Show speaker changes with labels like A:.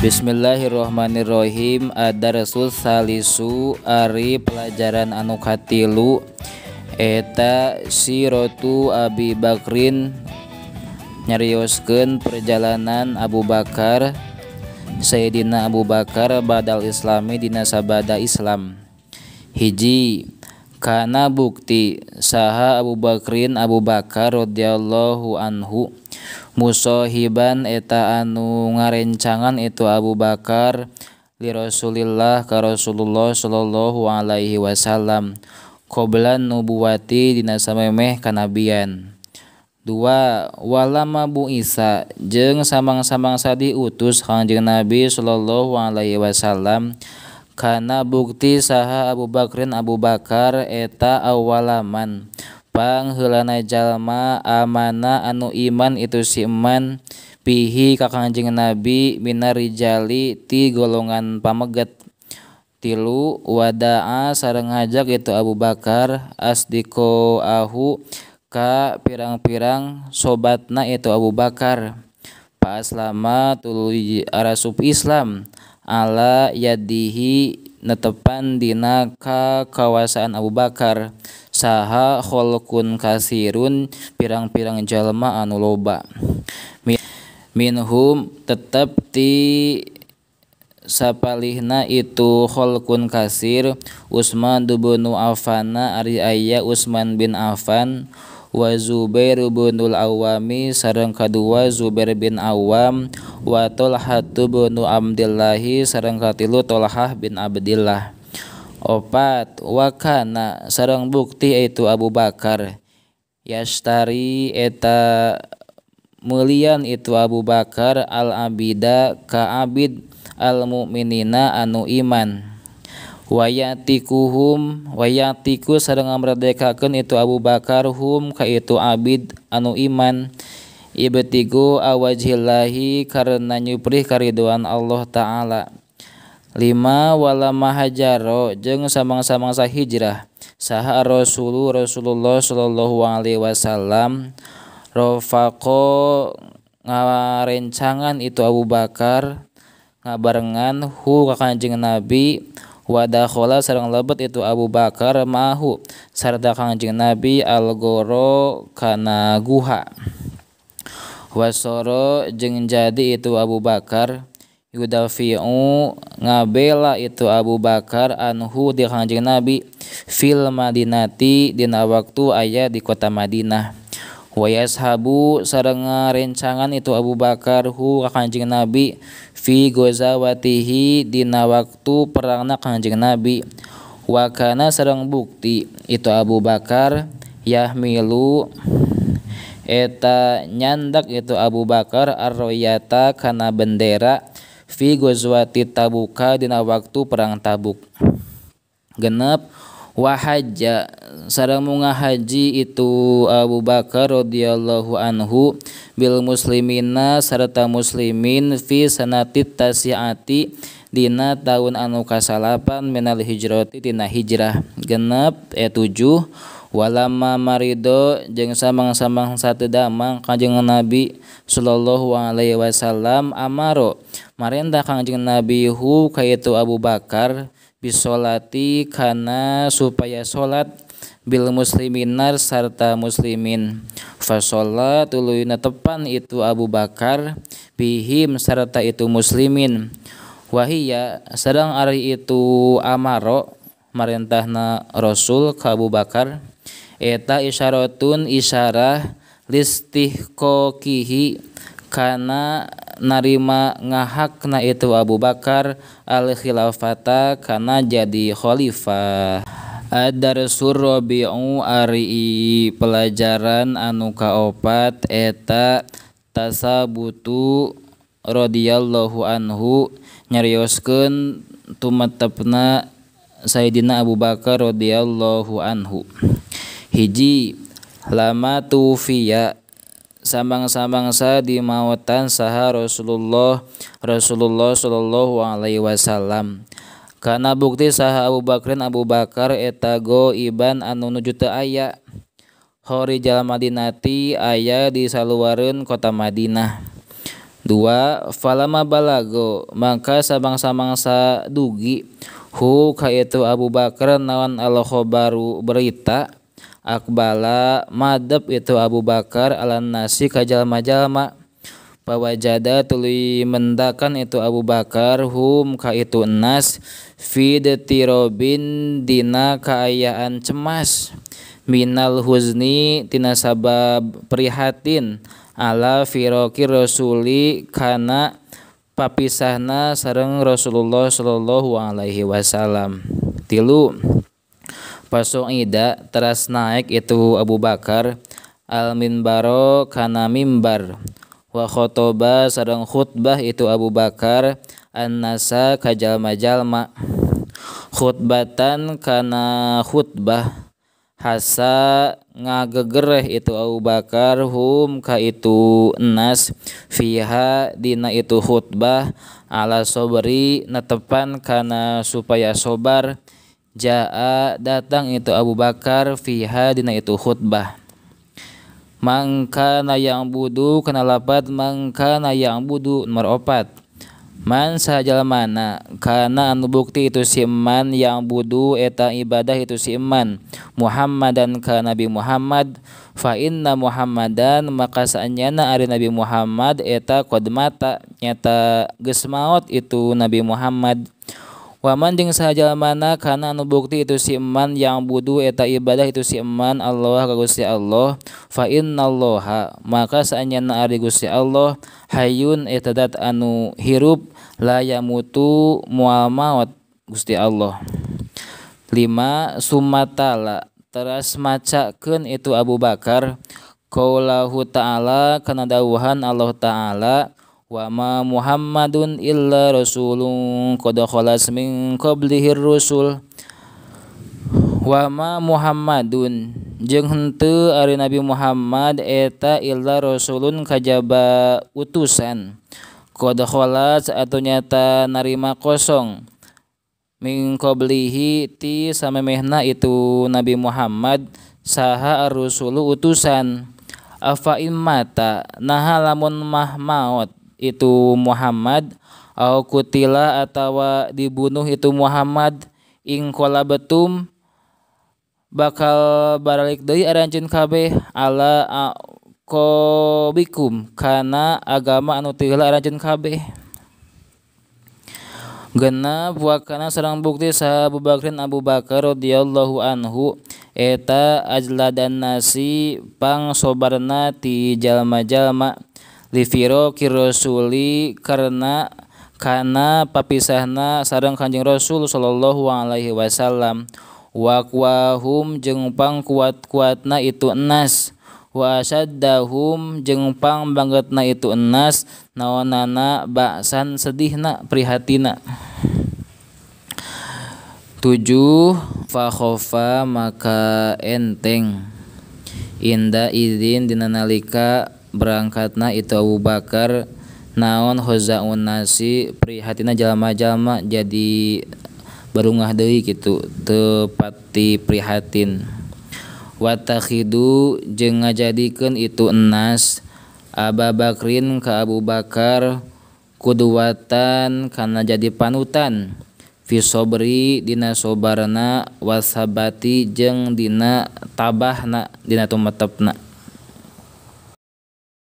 A: Bismillahirrahmanirrahim. Ad-darsul salisu ari pelajaran anu katilu eta siratu Abi Bakrin nyarioskeun perjalanan Abu Bakar Sayyidina Abu Bakar badal islami dina sabada Islam. Hiji, kana bukti saha Abu Bakrin Abu Bakar radhiyallahu anhu musohiban eta anu ngarencangan itu Abu Bakar li Rasulillah ka Rasulullah sallallahu alaihi wasallam qoblan nubuwati dina samemeh kanabian. Dua, walama buisa jeung samang-samangsa diutus Kangjeng Nabi sallallahu alaihi wasallam kana bukti saha Abu Bakrin Abu Bakar eta awalaman pangheulana jalma amana anu iman itu si iman pihi ka Kangjeng Nabi minarijali ti golongan pameget. Tilu, wadaa sareng ngajak itu Abu Bakar asdiko ahu ka pirang-pirang sobatna itu Abu Bakar paaslama tuluy arasup Islam ala yadihi netepan dina ka kawasaan Abu Bakar saha kholqun kasirun pirang-pirang jalma anu loba minhum tetep ti sapalihna itu kholqun kasir Utsman bin Affan ari aya Utsman bin Affan wa Zubair binul Awami sareng kadua Zubair bin Awam wa Talha bin Abdillahi sareng katilu Talhah bin Abdillah. Opat, wa kana sareng bukti itu Abu Bakar yashtari eta meulian itu Abu Bakar al abida ka abid al mukminina anu iman wayatikuhum wayatiku sareng ngamerdekakeun itu Abu Bakar hum ka itu abid anu iman ibtigu awajhillahi karena nyuprih kariduan Allah taala. Lima, walama hajaro jeung samang-samangsa hijrah saha Rasulullah sallallahu alaihi wasallam rafaqo ngarencangan itu Abu Bakar ngabarengan hu ka Kanjeng Nabi wadakhola sareng lebet itu Abu Bakar mahu sarta Kangjeng Nabi al-goro kana guha wasoro jeung jadi itu Abu Bakar yudafi'u ngabela itu Abu Bakar anhu di Kangjeng Nabi fil Madinati dina waktu aya di kota Madinah wa yashabu sareng ngarencangan itu Abu Bakar hu ka Kangjeng Nabi fi ghazawatihi dina waktu perangna Kangjeng Nabi wa kana sareng bukti itu Abu Bakar yahmilu eta nyandak itu Abu Bakar arroyata kana bendera fi ghazwati Tabuka dina waktu perang Tabuk. Genep, wa hajja sareng munga haji itu Abu Bakar radhiyallahu anhu bil muslimina sarta muslimin fi sanati tasiati dina tahun anu kasalapan minal hijrati dina hijrah. Genep 7, walama marido jeung samang-samang satu damang Kangjeng Nabi sallallahu alaihi wasallam amaro marentah Kangjeng Nabi hu ka itu Abu Bakar bisolati kana supaya salat bil musliminar sarta muslimin fasholat tuluy netepan itu Abu Bakar bihim sarta itu muslimin wahia sareng ari itu amaro marentahna Rasul ka Abu Bakar eta isyaratun isyarah listihqoqihi kana narima ngahakna itu Abu Bakar al khilafata kana jadi khalifah. Ad-darsul rabi'u ari pelajaran anu kaopat eta tasabutu radhiyallahu anhu nyarioskeun tumetepna Sayyidina Abu Bakar radhiyallahu anhu. Hiji, lama tufiya samang-samangsa dimautan saha Rasulullah sallallahu alaihi wasallam kana bukti saha Abu Bakrin Abu Bakar eta goiban anu nuju teu aya khorijal Madinati aya di saluareun kota Madinah. Dua falama balago maka samang-samangsa dugi hu ka itu Abu Bakar naon al khabaru berita akbala madep itu Abu Bakar alan nasi ka jalma-jalma pawajada tuluy mendakan itu Abu Bakar hum ka itu nas fi detirobin dina kaayaan cemas minal huzni tina sabab prihatin ala firaqi rasuli kana papisahna sareng Rasulullah sallallahu alaihi wasallam. Tilu pasoida teras naik itu Abu Bakar al minbaro kana mimbar wa khotoba sareng khutbah itu Abu Bakar annasa ka jalma-jalma khutbatan kana khutbah hasa ngagegereh itu Abu Bakar hum ka itu nas fiha dina itu khutbah ala sobri netepan kana supaya sobar jaa datang itu Abu Bakar fiha dina itu khutbah mangkana yang budu kana lapat mangkana yang budu nomor 4 man sajalmana kana anu bukti itu si man yang budu eta ibadah itu si man Muhammadan ka Nabi Muhammad fa inna Muhammadan maka saanyana ari Nabi Muhammad eta qad mata nyata geus maot itu Nabi Muhammad. Wa man jeung sajalmana kana anu bukti itu si man yang budu eta ibadah itu si man Allah ka Gusti Allah fa innallaha maka saanyana ari Gusti Allah hayyun eta dat anu hirup la yamutu moal maot Gusti Allah. 5 sumatala teras macakeun itu Abu Bakar qaulahu ta'ala kana dawuhan Allah ta'ala wa ma Muhammadun illa rasulun qad khalas min qablihir rusul. Wa ma Muhammadun jeung henteu ari Nabi Muhammad eta illa rasulun kajaba utusan qad khalas atuh nyata narima kosong min qablihi ti samemehna itu Nabi Muhammad saha ar-rusulu utusan afa immata naha lamun mah maot itu Muhammad au kutila atawa dibunuh itu Muhammad ing qalabatum bakal baralik deui aranjeun kabeh ala aqabikum kana agama anu teu heula aranjeun kabeh. Genep wa kana sareng bukti saha Abu Bakrin Abu Bakar radhiyallahu anhu eta ajladan nasi pang sobarna ti jalma-jalma li firaqi rasuli karena kana papisahna sareng Kanjeng Rasul sallallahu alaihi wasallam wa qawahum jeung pang kuat-kuatna itu enas wa asaddahum jeung pang bangetna itu enas naonana baksan sedihna prihatina. 7 fa khofa maka enteng inda izin dina nalika berangkatna itu Abu Bakar naon khazaun nasi prihatina jalma-jalma jadi barungah deui kitu teu pati prihatin. Watakhidu jeung ngajadikeun itu enas Aba Bakrin ka Abu Bakar kuduwatan kana jadi panutan fi sobri dina sobarna wasabati jeung dina tabahna dina tumetepna.